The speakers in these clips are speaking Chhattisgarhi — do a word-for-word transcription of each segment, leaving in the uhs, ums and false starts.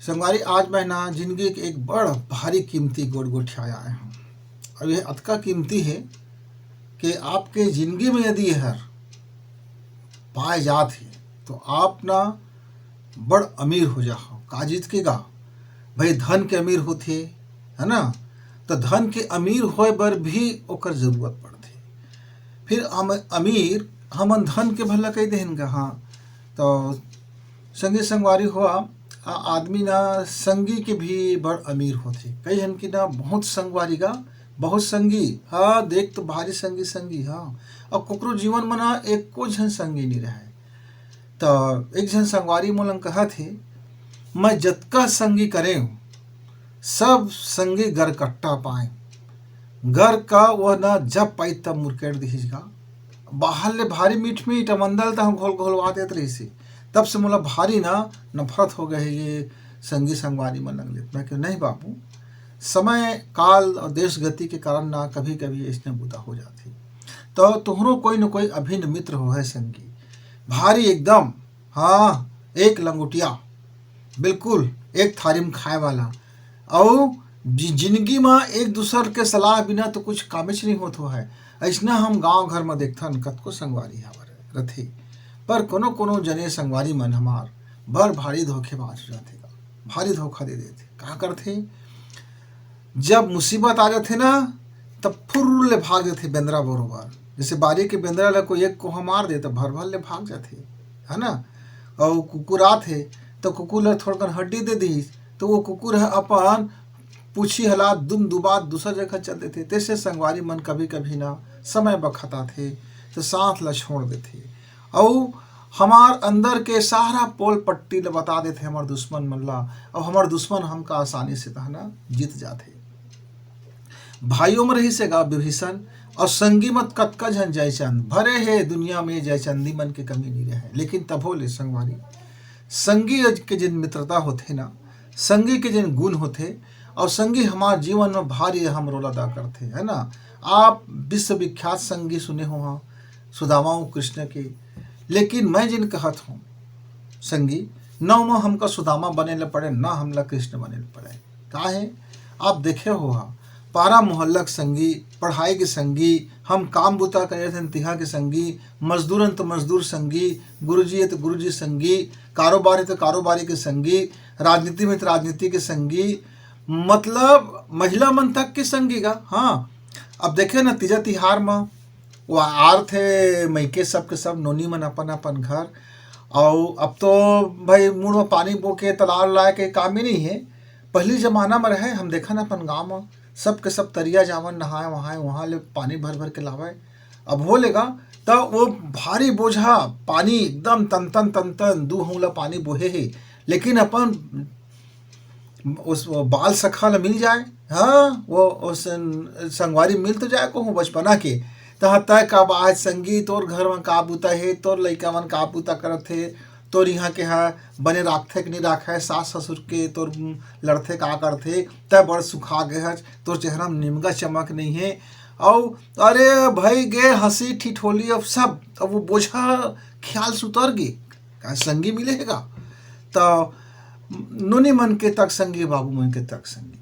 संगवारी, आज मैं ना जिंदगी के एक बड़ भारी कीमती गोठ गोठियाए हंव। अब ये अतका कीमती हे कि आपके जिंदगी में यदि एहर पाए जात हे, तो आप ना बड़ अमीर हो जाहव। का जीत के गा भाई, धन के अमीर होथे, है ना? तो धन के अमीर होए बर भी ओकर जरूरत पड़थे। फिर हम अमीर, हमन धन के भला कह देहन गा, हाँ। तो संगी संगवारी हो, आ, आदमी ना संगी के भी बड़ अमीर होथे। कई हन कि ना बहुत संगवारी गा, बहुत संगी, हाँ, देख तो भारी संगी संगी, हाँ। अब कोकरो जीवन में ना एको झन संगी नहीं रहे। तो एक झन संगवारी मोला कहत हे, "मैं जतका संगी करेंव, सब संगी गरकट्टा पाए।" घर का वो ना जब पाई तब मुरकेट दिहिस गा। बाहर ले भारी मीठ मीठ अमंदल त हम घोल घोलवा देत रहिस हे। तब से मोला भारी ना नफरत हो गए हे ये संगी संगवारी मन लंग लेत। मैं कहेंव, "नहीं बाबू, समय काल और देश गति के कारण ना कभी कभी इसने बुता हो जाथे।" तो तुहरो कोई न कोई अभिन्न मित्र होहे संगी, भारी एकदम, हाँ, एक लंगोटिया, बिल्कुल एक थारी में खाए वाला। अउ जि-, जिंदगी में एक दूसर के सलाह बिना तो कुछ कामेच नहीं होत होहे। अइसना हम गांव घर में देखथन, कतको संगवारी हमारे रथे, पर कोनो कोनो जने संगवारी मन हमार बड़ भारी धोखेबाज हो जाथे, भारी धोखा दे देथे। का करथे, जब मुसीबत आ जाथे ना, तब फुर्र ले भाग जाथे बेंदरा बरोबर। जैसे बारी के बेंदरा ला कोई एक कोहा मार दे, तब भर भर ले भाग जाथे, है ना? अउ कुकुर आथे, तो कुकुर ला थोड़कन हड्डी दे दिस, तो वो कुकुर ह अपन पूछी हला दुम दुबात दूसर जगह चल देथे। तैसे संगवारी मन कभी कभी ना समय बखत आथे, तो साथ ला छोड़ देथे। अउ हमार अंदर के सारा पोल पट्टी ल बता देथे हमर दुश्मन मन ला, अउ हमर दुश्मन हमका आसानी से तहना जीत जाथे। भाइयों में रहिस हे गा विभीषण, अउ संगी मत कतका झन जयचंद, भरे हे दुनिया में जयचंदी मन के कमी नहीं रहे। लेकिन तभो ले संगवारी, संगी के जिन मित्रता होथे ना, संगी के जिन गुण होथे, अउ संगी हमार जीवन में भारी अहम रोल अदा करथे, है ना? आप विश्वविख्यात संगी सुने हो हाँ, सुदामा अउ कृष्ण के। लेकिन मैं जिन कहत हूँ संगी, न ओमा हमका सुदामा बने ल पड़े, न हमला कृष्ण बने ल पड़े। का हे, आप देखे हो हा, पारा मोहल्ला के संगी, पढ़ाई के संगी, हम काम बुता करे थन तिहा के संगी, मजदूरन तो मजदूर संगी, गुरुजी हे तो गुरुजी संगी, कारोबारी तो कारोबारी के संगी, राजनीति में तो राजनीति के संगी, मतलब महिला मन तक के संगी गा। हाँ, अब देखे ना तीजा तिहार म वो आरथे मइके सब के सब नोनी मन अपन अपन घर। अउ अब तो भाई मुड़ म पानी बो के तालाब लाए के काम ही नहीं हे। पहली जमाना म रहे, हम देखन अपन गाँव म सब के सब तरिया जावन नहाए वहाए, वहाँ ले पानी भर भर के लावे। अब हो लेगा त वो भारी बोझा पानी एकदम तन तन तन तन दू हौला पानी बोहे हे, लेकिन अपन उस वो बाल सखा ल मिल जाए, हाँ, वो, वो सं-, संगवारी मिल तो जाए कहूँ बचपना के। तहाँ तय का बा आज संगी, तोर घर में का बूता हे, तोर लइका मन का बूता करत हे, तोर यहाँ के हा बने राखथे कि नहीं राखे, सास ससुर के तोर लड़थे का करथे, तय बड़ सुखा गए हच, तोर चेहरा में निमगा चमक नहीं हे। अउ अरे भाई गे हंसी ठिठोली, अब सब, अब वो बोझा ख्याल से उतर गे, का संगी मिले हे का? तो नोनी मन के तक संगी, बाबू मन के तक संगी।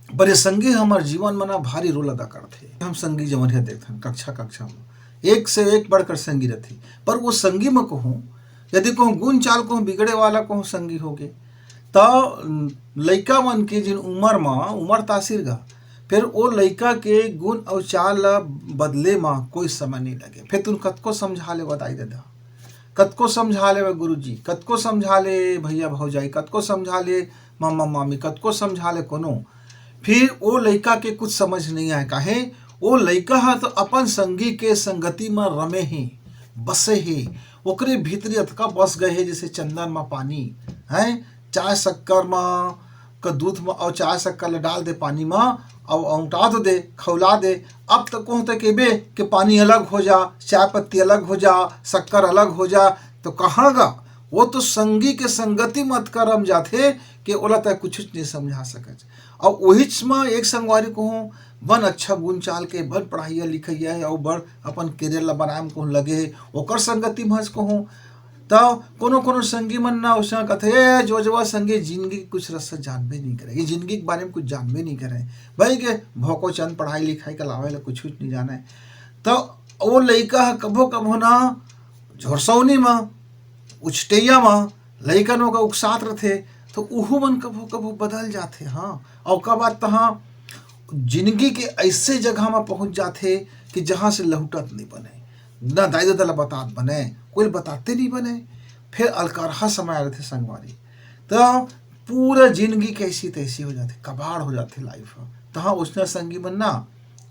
बड़े संगी हमर जीवन म ना भारी रोल अदा करथे। हम संगी जवन हे देखथन कक्षा कक्षा म एक से एक बढ़कर संगी रथे, पर वो संगी म कहूँ, यदि कहूँ गुण चाल कहूँ बिगड़े वाला कहूँ संगी होगे, त लइका मन के जिन उमर म, उमर तासिर गा, फिर ओ लइका के गुण अउ चाल ल बदले म कोई समय नहीं लगे। फिर तुन कतको समझा ले बदाई ददा, कतको समझा ले गुरुजी, कतको समझा ले भैया भौजाई, कतको समझा ले मम्मा मामी, कतको समझा ले कोनो, फिर ओ लइका के कुछ समझ नहीं आए। काहे? ओ लइका ह तो अपन संगी के संगति म रमे हे, बसे हे, ओकरे भीतरी अतका बस गए हे जैसे चंदन म पानी, हैं? चाय शक्कर म, क दूध म, अउ चाय शक्कर ल डाल दे पानी म, अउ औंटा तो दे, खौला दे। अब तो कहूँ तो केबे के पानी अलग हो जा, चाय पत्ती अलग हो जा, शक्कर अलग हो जा, तो कहाँ गा? वो तो संगी के संगति म अतका रम जाथे कि ओला तय कुछ नहीं समझा सकच। अउ ओहिच म एक संगवारी कहूँ, बन अच्छा गुण चाल के, बन पढ़ाइया लिखइया हे, अउ बड़ अपन career ला बनाए म कहूँ लगे हे, ओकर संगति म हस कहूँ, त कोनो कोनो संगी मन ना उसे कथे, "ए, जो जवा संगी, जिंदगी के कुछ रस्ता जानबे नहीं करे, ये जिंदगी के बारे में कुछ जानबे नहीं करे, भाई के भौको चंद पढ़ाई लिखाई के अलावा ले कुछ नहीं जाने।" त वो लइका ह कभो कभो ना झोरसौनी म, उछटैया म लइकन ओकर उकसात रथे, त उहू मन कभो कभो बदल जाथे। हाँ, अउ ओकर बाद तहाँ जिंदगी के ऐसे जगह म पहुंच जाथे कि जहाँ से लहुटत नहीं बने, ना दाई ददा ला बतात बने, कोई बताते नहीं बने। फिर अलकरहा समय आ रथे संगवारी, त पूरा जिंदगी कैसी तैसी हो जाथे, कबाड़ हो जाथे लाइफ ह। तहाँ उसने संगी मन ना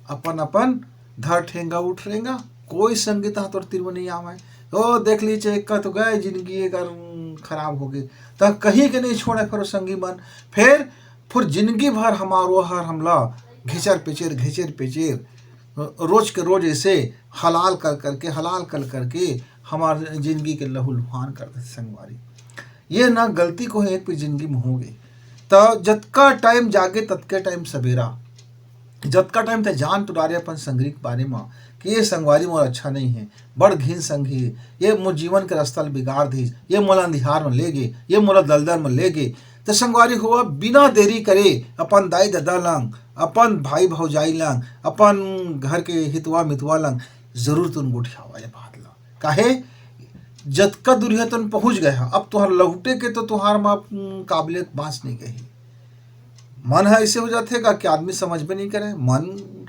अपन अपन धर ठेंगा उठ रेंगा, कोई संगी तहाँ तोर तीर में नहीं आवे। ओ देख लीचे, एक का तो गए जिंदगी, एक खराब हो गई। त कहीं के नहीं छोड़े फिर वो संगी मन। फिर फिर जिंदगी भर हमारो हर हमला घेचर पेचर, घेचर पेचर, रोज के रोज ऐसे हलाल कर करके, हलाल कर करके हमार जिंदगी के लहू लुहान कर देथे संगवारी। ये ना गलती को एक भी जिंदगी में होगे। त जतका टाइम जागे, ततके टाइम सवेरा, जतका टाइम ते जान तो डारे अपन संगरी के बारे म कि ये संगवारी मोर अच्छा नहीं है, बड़ घिन संगी, ये मोर जीवन के रास्ता ल बिगाड़ दिस, ये मोला अंधियार म ले गे, ये मोला दलदल म ले गे। त संगवारी हो, बिना देरी करे अपन दाई ददा लंग, अपन भाई भौजाई लंग, अपन घर के हितवा मितवा लंग जरूर तुन गोठियावा ये बात ल। काहे, जतका दूरिहा तुन पहुंच गए हा, अब तुहार लहुटे के तो तुहार मा, उम, काबिलियत बाँच नहीं गई। मन ह ऐसे हो जाथे का कि आदमी समझबे नहीं करे, मन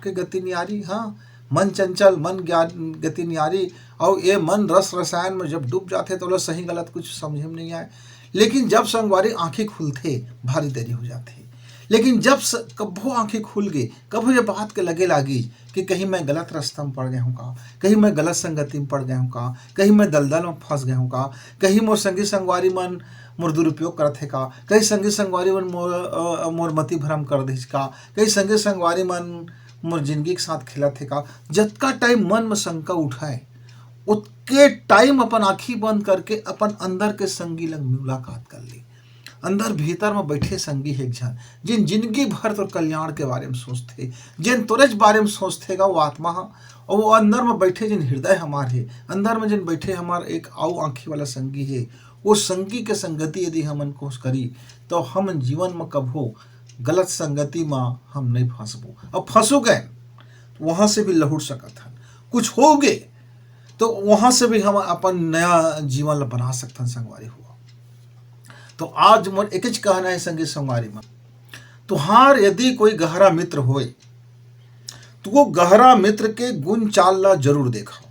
के गति नियारी, हाँ, मन चंचल, मन ज्ञान गति नियारी। अउ ये मन रस रसायन में जब डूब जाथे, तो ओला सही गलत कुछ समझे में नहीं आए। लेकिन जब संगवारी आंखी खुलथे, भारी देरी हो जाथे। लेकिन जब स-, कभो आंखी खुल गे, कभो ये बात के लगे लागी कि कहीं मैं गलत रास्ता में पड़ गया हूँ का, कहीं मैं गलत संगति में पड़ गया हूँ का, कहीं मैं दलदल में फंस गया हूँ का, कहीं मोर संगी संगवारी मन मोर दुरुपयोग करत हे का, कहीं संगी संगवारी मन मोर, अ, मोर मति भ्रम कर दिस का, कहीं संगी संगवारी मन मोर जिंदगी के साथ खेलत हे का। जतका टाइम मन में शंका उठाए, उतके टाइम अपन आंखी बंद करके अपन अंदर के संगी लंग मुलाकात कर ली। अंदर भीतर में बैठे संगी हे एक झन, जिन जिंदगी भर तोर कल्याण के बारे में सोचथे, जिन तोरेच बारे में सोचथे गा वो आत्मा ह, अउ वो अंदर में बैठे जिन हृदय हमार हे, अंदर में जिन बैठे हमार एक अउ आंखी वाला संगी हे, वो संगी के संगति यदि हमन कोस करी, तो हम जीवन में कभो गलत संगति में हम नहीं फंसबो। अब फंसो गए, तो वहां से भी लहुट सकत हन। कुछ हो गए, तो वहां से भी हम अपन नया जीवन ला बना सकथन संगवारी हो। तो आज मोर एक कहना है संगी संगवारी मन, तुहार यदि कोई गहरा मित्र होए, तो वो गहरा मित्र के गुण चाल ला जरूर देखा।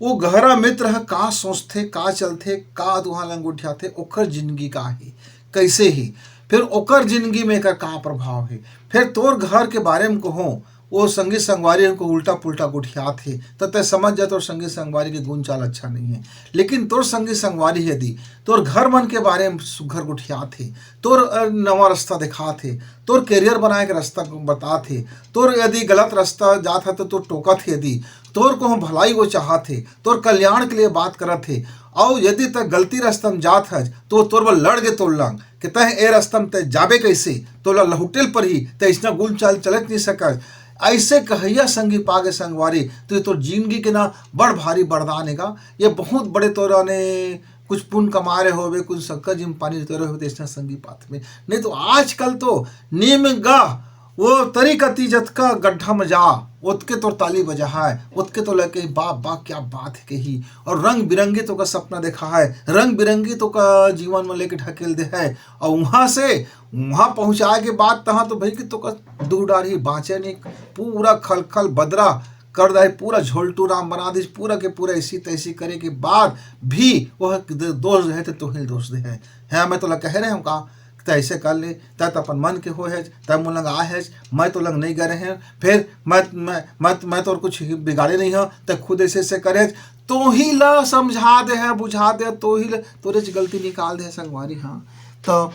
वो गहरा मित्र ह का सोचथे, का चलथे, का तुहार लंग गोठियाथे, ओकर जिंदगी का हे, कैसे हे, फिर ओकर जिंदगी में एकर का प्रभाव हे। फिर तोर घर के बारे में कहो, वो संगी संगवारी को उल्टा पुल्टा गोठियात हे, त तय समझ जा तोर संगी संगवारी के गुण चाल अच्छा नहीं है। लेकिन तोर संगी संगवारी यदि तोर घर मन के बारे में सुघर गोठियात हे, तोर, अ, नवा रास्ता दिखात हे, तोर करियर बनाए के रास्ता बतात हे, तोर यदि गलत रास्ता जात हे तो तोर टोकत हे, यदि तोर को भलाई वो चाहत हे, तोर कल्याण के लिए बात करत हे, अउ यदि तय गलती रास्ता में जात हस, तो तोर बर लड़ के तोर लंग कि तय ए रास्ता में तय जाबे कैसे, तोला लहुटेल पर ही, तय इसना गुल चाल चलत नहीं सकस। ऐसे कहैया संगी पागे संगवारी, तो ये तोर जिंदगी के ना बड़ भारी बरदान हेगा। ये बहुत बड़े तोरा ने कुछ पुण्य कमा रहे होवे, कुछ सक्का जिम पानी तोरे होवे, तो इसना संगी पात में। नहीं तो आजकल तो नीम गा वो तरी कती जतका गड्ढा में जा, ओतके तोर ताली बजा है, ओतके तो लगे, "बाप, बाप, क्या बात है," कही। और रंग बिरंगी तो का सपना देखा है, रंग बिरंगी तो का जीवन में लेके ढकेल दे है। और वहां से वहां पहुंचाए के बाद तहां तो भाई कि तो का दू डार ही बांचे नहीं, पूरा खलखल बदरा कर दे, पूरा झोलटू राम बना दिस, पूरा के पूरा ऐसी तैसी करे के बाद भी वह दोष है तो तोहिल दोष दे है। है, मैं तोला कह रहे हूँ का, तय ऐसे कर ले, तय तो अपन मन के होय हेच, तय मोर लंग आय हेच, मैं तो लंग नहीं करे हैं, फिर मैं, मैं, मैं, मैं तो कुछ बिगाड़े नहीं हूँ, तय खुद ऐसे ऐसे करे हेच, तोही ला समझा दे है, बुझा दे, तोही ला तोरेच गलती निकाल दे है संगवारी। हाँ, तो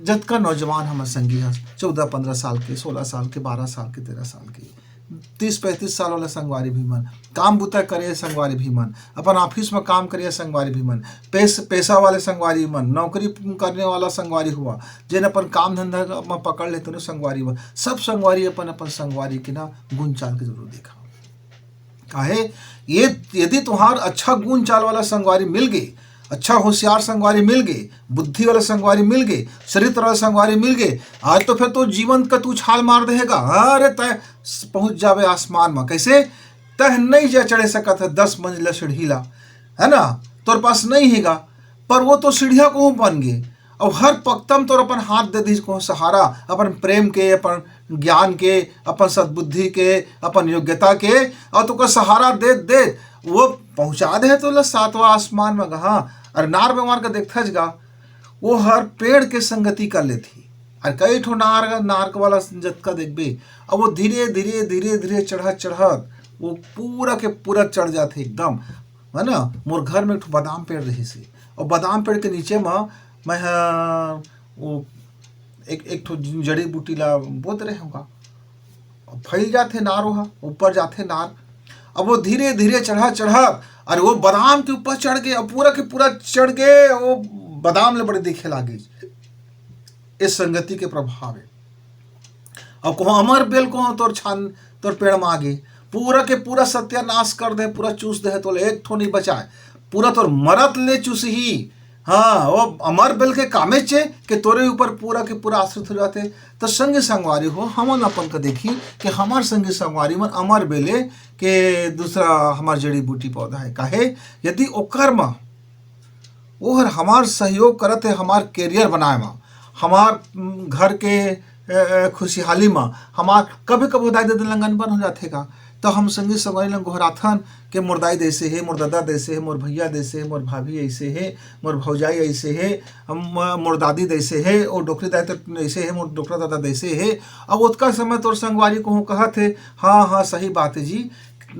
जतका नौजवान हमर संगी है, चौदह पन्द्रह साल के, सोलह साल के, बारह साल के, तेरह साल के, तीस पैंतीस साल वाला संगवारी भी मन, काम बुता करे संगवारी भी मन, अपन ऑफिस में काम करे संगवारी भी मन, पेश-, पेशा वाले संगवारी मन, नौकरी करने वाला संगवारी हुआ, जेन अपन काम धंधा में पकड़ लेते न संगवारी हुआ, सब संगवारी अपन अपन संगवारी के ना गुण चाल के जरूर देखा। काहे, ये यदि तुहार अच्छा गुण चाल वाला संगवारी मिल गई, अच्छा होशियार संगवारी मिल गे, बुद्धि वाला संगवारी मिल गे, चरित्र वाला संगवारी मिल गे, आज तो फिर तो जीवन का तू उछाल मार देहेगा। अरे तय पहुंच जाबे आसमान में। कैसे? तह नहीं जा चढ़े सकत है दस मंजिला सीढ़ी ला, है ना? तोर पास नहीं हेगा, पर वो तो सीढ़िया को बन गे। और हर पक्तम तोर अपन हाथ दे दीस को सहारा, अपन प्रेम के, अपन ज्ञान के, अपन सद्बुद्धि के, अपन योग्यता के, और तोका सहारा दे दे वो पहुंचा दे तोला सातवां आसमान में। हाँ, अरे नार बेमार का देखथस गा, वो हर पेड़ के संगति कर लेथी। और कई ठो नार, नार वाला जतका देखबे, अब वो धीरे धीरे धीरे धीरे चढ़त चढ़त वो पूरा के पूरा चढ़ जाथे एकदम, है ना? मोर घर में एक ठो बादाम पेड़ रहिस हे, और बादाम पेड़ के नीचे म मैं ह वो एक, एक ठो जड़ी बूटी ला बोत रहे होगा, फैल जाथे नार, ओहा ऊपर जाथे नार। अब वो धीरे धीरे चढ़त चढ़त, अरे वो बादाम के ऊपर चढ़ गे, अब पूरा के पूरा चढ़ गे, वो बादाम ले बड़े दिखे लागे। इस संगति के प्रभाव है। अब कहो अमर बेल कहो तोर छान, तोर पेड़ में आगे, पूरा के पूरा सत्यानाश कर दे, पूरा चूस दे, तोले एक ठो नहीं बचाए, पूरा तोर मरत ले चूसही। हाँ, वो अमर बेल के कामेच हे कि तोरे ऊपर पूरा के पूरा आश्रित हो जाथे। तो संगी संगवारी हो, हमन अपन का देखी कि हमार संगी संगवारी मन अमर बेले के दूसरा हमार जड़ी बूटी पौधा है। काहे? यदि ओकर म ओहर हमार सहयोग करत हे हमार career बनाए म, हमार, उम, घर के, अ, अ, खुशहाली म, हमार कभी-कभी दाई ददा लंगन बन हो जाथे का। तो हम संगी संगवारी ला गोहराथन के मोर दाई दइसे हे, मोर ददा दइसे हे, मोर भैया दइसे हे, मोर भाभी अइसे हे, मोर भौजाई अइसे हे, हम, मोर दादी दइसे हे, ओ डोकरी दाई तो अइसे हे, मोर डोकरा ददा दइसे हे। अब ओतका समय तोर संगवारी कहूँ कहत हे, हाँ, हाँ, सही बात हे जी,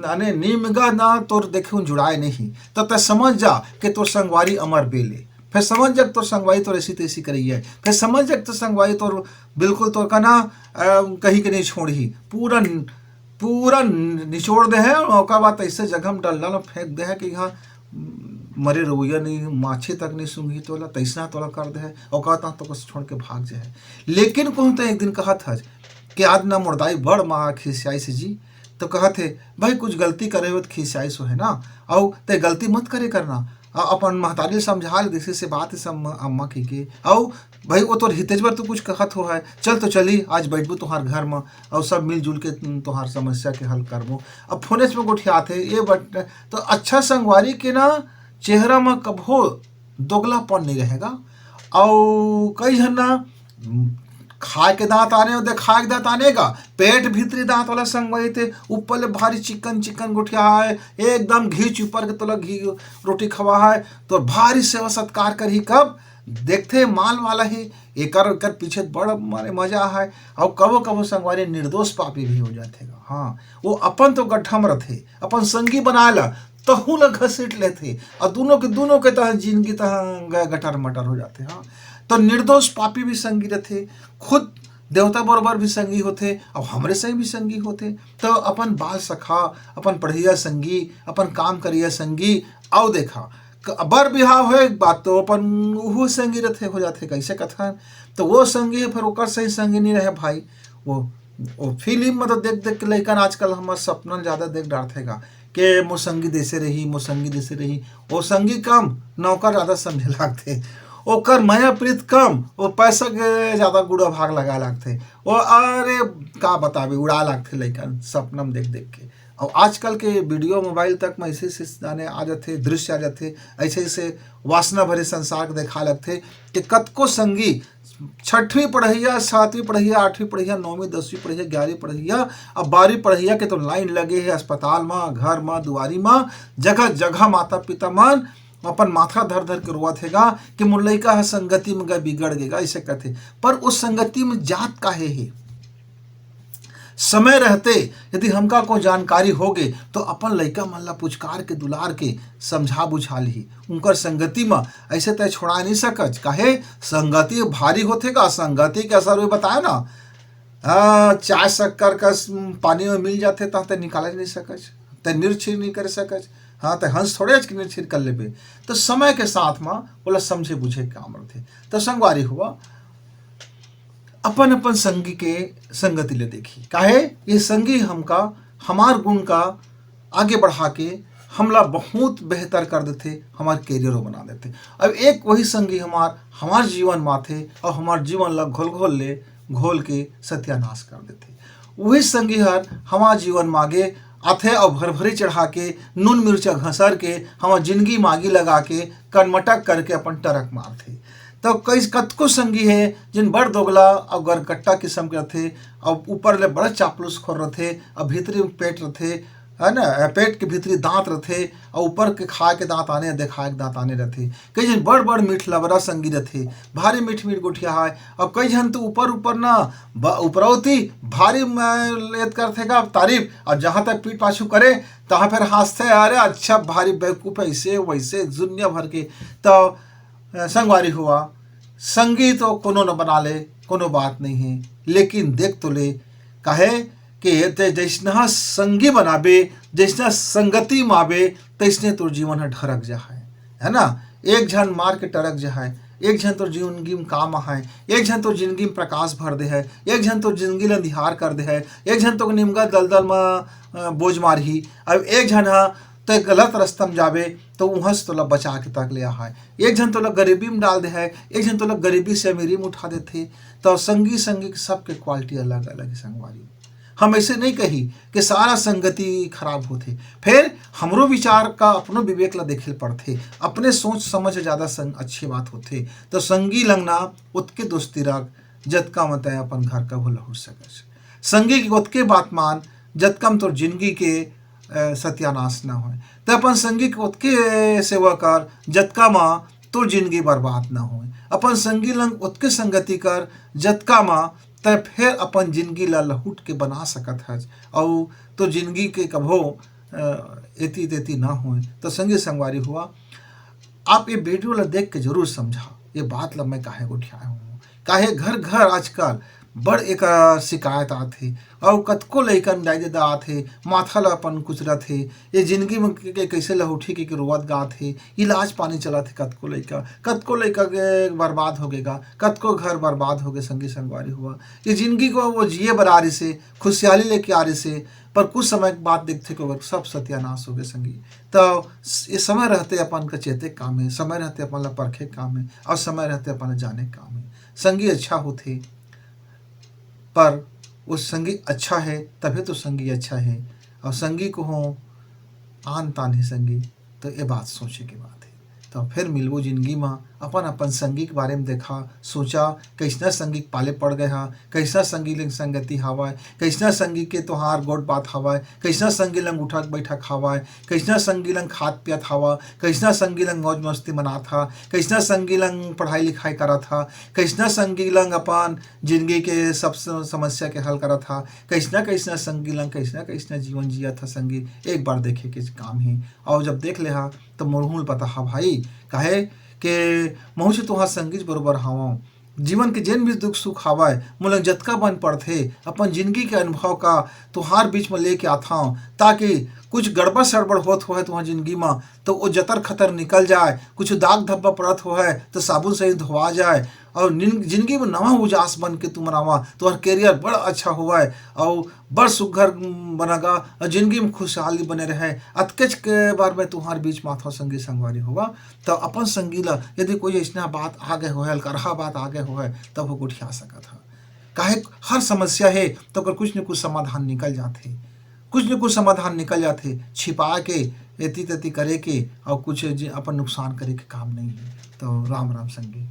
अने नीम गा ना तोर देखे जुड़ाए नहीं, त तै समझ जा कि तोर संगवारी अमर बेले। फिर समझ जा कि तोर संगवारी तोर ऐसी तैसी करैया है। फिर समझ जा कि तोर संगवारी तोर बिल्कुल तोर का ना, अ, कहीं के नहीं छोड़ही। पूरा, पूरा निचोड़ दे है और ओकर बाद ऐसे जगह में डलडा में फेंक दे है कि यहाँ मरे रवैया नहीं, माछी तक नहीं सूंघी तोला, तैसना तोला कर दे है। ओकर बाद तो छोड़ के भाग जाए। लेकिन कहूँ तो एक दिन कहत हज कि आज ना मोर दाई बड़ माँ खिसियाइस जी, तो कहत हे, "भाई, कुछ गलती करे हो तो खिसियाइस हो, है ना? अउ ते गलती मत करे करना।" अ, अपन महतारी समझा ले, जैसे से बात है सब अम्मा की के। अउ भाई, वो तोर हितेज बर तो कुछ कहत हो है, चल तो चली, आज बैठबो तोहार घर में, अउ सब मिलजुल के तुम तोहार समस्या के हल करबो। अब फोनेच में गोठियात हे, ये बट, तो अच्छा संगवारी के ना चेहरा में कभो दोगलापन नहीं रहेगा। अउ कई झन ना खाए के दांत आने, ओदे खाए के दांत आने गा, पेट भीतरी दांत वाला संगवारी थे, ऊपर ले भारी चिकन चिकन गोठिया है, एकदम घी चुपर के तोला घी रोटी खवा है, तो भारी सेवा सत्कार करही। कब देखथे माल वाला ही एकर, एकर पीछे बड़ मारे मजा है। और कबो कबो संगवारी निर्दोष पापी भी हो जाथे गा। हाँ, वो अपन तो गड्ढा में रथे, अपन संगी बनाए ला तहू ला घसीट लेथे, और दोनों के, दोनों के तह जिंदगी तह ग-, गटर मटर हो जाथे। हाँ, तो निर्दोष पापी भी संगी रथे, खुद देवता बरोबर भी संगी होथे, अब हमरे संग भी संगी होथे। तो अपन बाल सखा, अपन पढ़िया संगी, अपन काम करिया संगी, आओ देखा, क-, बर बिहाव होए के बाद तो अपन उहू संगी रथे, हो जाथे, कैसे कथन। तो वो संगी फिर ओकर सही संगी नहीं रहे भाई। वो, वो फिल्म में तो देख देख के लइकन आजकल हमर सपना ज्यादा देख डारथे गा, के मोर संगी देसे रही, मोर संगी देसे रही। वो संगी कम, नौकर ज्यादा समझे लागथे, ओकर मया प्रीत कम, वो पैसा के ज्यादा गुड़ा भाग लगा लागथे। वो अरे का बताबे, उड़ा लागथे लइकन सपना में देख देख के। और आजकल के वीडियो मोबाइल तक में ऐसे ऐसे गाने आ जाथे, दृश्य आ जाथे, ऐसे ऐसे वासना भरे संसार के देखा लगथे कि कतको संगी छठवीं पढ़ैया, सातवीं पढ़ैया, आठवीं पढ़ैया, नौवीं, दसवीं पढ़ैया, ग्यारहवीं पढ़ैया, अब बारहवीं पढ़ैया के तो लाइन लगे हे अस्पताल म, घर म, दुआरी म, जगह जगह माता पिता मन अपन माथा धर धर के रोवत हे गा कि मोर लइका ह संगति में गा बिगड़ गे गा, ऐसे कथे। पर उस संगति में जात काहे हे? समय रहते यदि हमका को जानकारी होगे तो अपन लइका मन ला पुचकार के, दुलार के, समझा बुझा लिही। उनकर संगति म ऐसे तय छोड़ा नहीं सकच, काहे संगति भारी होथे का, संगति के असर भी बताए ना। हाँ, चाय शक्कर का स-, पानी में मिल जाथे त तय निकाले नहीं सकच, तय निर्छीर नहीं कर सकच। हाँ, तय हंस थोड़े आज के निर्छीर कर लेबे। तो समय के साथ म ओला समझे बुझे के काम रथे। तो संगवारी हुआ, अपन अपन संगी के संगति ले देखी, काहे ये संगी हमका, हमार गुण का आगे बढ़ा के, हमला बहुत बेहतर कर देथे, हमार करियरो बना देथे। अब एक वही संगी हमार, हमार जीवन म आथे अउ हमार जीवन ला घोल घोल ले, घोल के सत्यानाश कर देथे। वही संगी हर हमार जीवन म आगे आथे अउ भरभरी चढ़ा के, नून मिर्चा घसर के, हमार जिंदगी म आगी लगा के, कनमटक करके अपन टरक मारथे। तो कई कतको संगी हे, जिन बड़ दोगला अउ गरकट्टा किस्म के रथे, अउ ऊपर ले बड़ा चापलूस खोर रथे, अउ भीतरी म पेट रथे, है ना, पेट के भीतरी दांत रथे, अउ ऊपर के खाए के दांत आने, देखाए के दांत आने रथे। कई झन बड़ बड़ मीठ लबरा संगी रथे, भारी मीठ मीठ गोठियाहाय, अउ कई झन तो ऊपर ऊपर ना, ब-, उपरौती भारी म-, लेत करथे का तारीफ, अउ जहां तक पीठ पाछू करे, तहां फेर हांसथे, "अरे अच्छा, भारी बेवकूफ हे, ऐसे वैसे दुनिया भर के।" तो अ, संगवारी हुआ, संगी तो कोनो न बना ले, कोनो बात नहीं है, लेकिन देख तो ले, काहे के ते जैसना संगी बनाबे, जैसना संगति म आबे, तैसने तोर जीवन ह ढरक जा है, है ना? एक झन मार के टरक जा है, एक झन तोर जिंदगी म काम आ है, एक झन तोर जिंदगी म प्रकाश भर दे है, एक झन तोर जिंदगी ल अंधियार कर दे है, एक झन तोर निमगा दलदल म, अ, बोझ मारही। अब एक झन ह ते गलत रस्ता म जाबे, तो उहाँ से तोला बचा के तक ले आहाय। एक झन तोला गरीबी म डाल दे है, एक झन तोला गरीबी से अमीरी म उठा देथे। तो संगी, संगी के सबके quality अलग-अलग है संगवारी। हम ऐसे नहीं कही कि सारा संगति खराब होथे, फेर हमरो विचार का, अपनो विवेक ला देखे ल पड़थे, अपने सोच समझ ज्यादा संग-, अच्छी बात होथे। तो संगी लंग ना ओतके दोस्ती रख, जतका म तैं अपन घर का भला हो सकस। संगी के ओतके बात मान, जतका म तोर जिंदगी के, अ, सत्यानाश न होय। तैं अपन संगी के ओतके सेवा कर, जतका म तोर जिंदगी बर्बाद न होय। अपन संगी लंग ओतके संगति कर, जतका म तैं फेर अपन जिंदगी ला लहुट के बना सकत हस, अउ तोर जिंदगी के कभो, अ, एती तेती न होय। तो संगी संगवारी हुआ, आप ये video ला देख के जरूर समझा, ये बात ला मैं काहे गोठियाए हूँ। काहे घर घर आजकल बड़ एकर शिकायत आत हे, अउ कतको लइका दाई ददा आत हे, माथा ला अपन कुचरत हे, ये जिंदगी में के, के, कैसे लहुटी के, के रोवत गात हे, इलाज पानी चलत हे कतको लइका, कतको लइका के बर्बाद हो गेगा, कतको घर बर्बाद हो गे संगी संगवारी हुआ। ये जिंदगी को वो जिए बर आ रहिसे, खुशहाली लेके आ रहिसे, पर कुछ समय के बाद देखथे कि ओकर सब सत्यानाश हो गे संगी। तो ये समय रहते अपन का चेते काम है, समय रहते अपन ला परखे काम है, अउ समय रहते अपन ला जाने काम है। संगी अच्छा होथे, पर वो संगी अच्छा है, तभे तो संगी अच्छा है। अउ संगी को हो आन तान है संगी, तो ये बात सोचे के बात है। तो फिर मिलबो जिंदगी मा, अपन अपन संगी के बारे में देखा, सोचा, कैसना संगी के पाले पड़ गए हा, कैसना संगी लंग संगति हावय, कैसना संगी के तोहार गोठ बात हावय, कैसना संगी लंग उठक बैठक हावय, कैसना संगी लंग खात पियत हावा, कैसना संगी लंग मौज मस्ती मनात हा, कैसना संगी लंग पढ़ाई लिखाई करत हा, कैसना संगी लंग अपन जिंदगी के सब स-, समस्या के हल करत हा, कैसना कैसना संगी लंग कैसना कैसना जीवन जियत हा संगी, एक बार देखे के काम ही। अउ जब देख ले हा, तो मोरहू ल पता हा भाई, काहे के महू से तुहार संगीच बरोबर हावंव। जीवन के जेन भी दुख सुख हावय, मोला जतका बन पड़थे, अपन जिंदगी के अनुभव का तुहार बीच में लेके आथंव, ताकि कुछ गड़बड़ सड़बड़ होत होय तुहार जिंदगी में, तो वो जतर खतर निकल जाए, कुछ दाग धब्बा पड़त होय, तो साबुन से ही धोवा जाए, और निन-, जिंदगी में नवा उजास बन के तुमन आवा, तुहार career बड़ा अच्छा होवय, और बड़ सुघर बना गा, और जिंदगी में खुशहाली बने रहे। अतकेच के बार में तुहार बीच माथो संगी संगवारी होवा, तो अपन संगी ला यदि कोई ऐसना बात आ गए होय, अलकरहा बात आ गए होय, तब वो गोठिया सकत हा। काहे हर समस्या है तो ओकर कुछ न कुछ समाधान निकल जाथे, कुछ न कुछ समाधान निकल जाथे। छिपा के एती तेती करे के और कुछ जे अपन नुकसान करे के काम नहीं है। तो राम राम संगी।